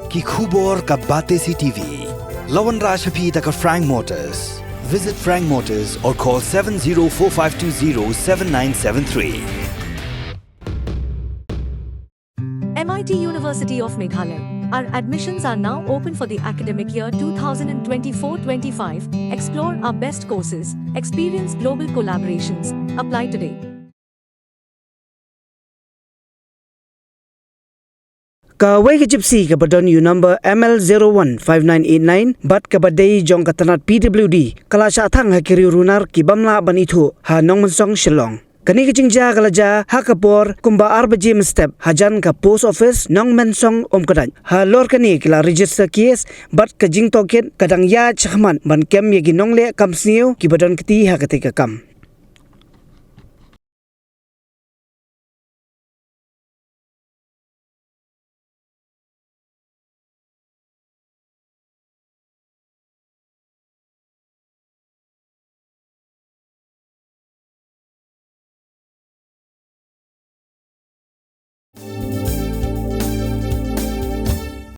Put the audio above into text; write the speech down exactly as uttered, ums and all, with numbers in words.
Ki khubor ka Batesi T V. La wanrah sha phi da ka Frank Motors. Visit Frank Motors or call seven zero four five two zero seven nine seven three. M I T University of Meghalaya. Our admissions are now open for the academic year two thousand twenty-four twenty-five. Explore our best courses, experience global collaborations. Apply today. Kawei ka jipsi kaba don ïa u number M L zero one five nine eight nine bad kaba dei jong ka tnat P W D ka la shah thang ha ki riew runar ki bym lah ban ithuh ha Nongmensong, Shillong. Kane ka jingjia ka la jia ha ka por kumba ar baje mynstep hajan ka Post Office Nongmensong, Umkdait. Halor kane ki la register case bad ka jingtohkit ka dang ïaid shakhmat ban kem ïa ki nongleh kam sniew kiba don kti ha katei ka kam.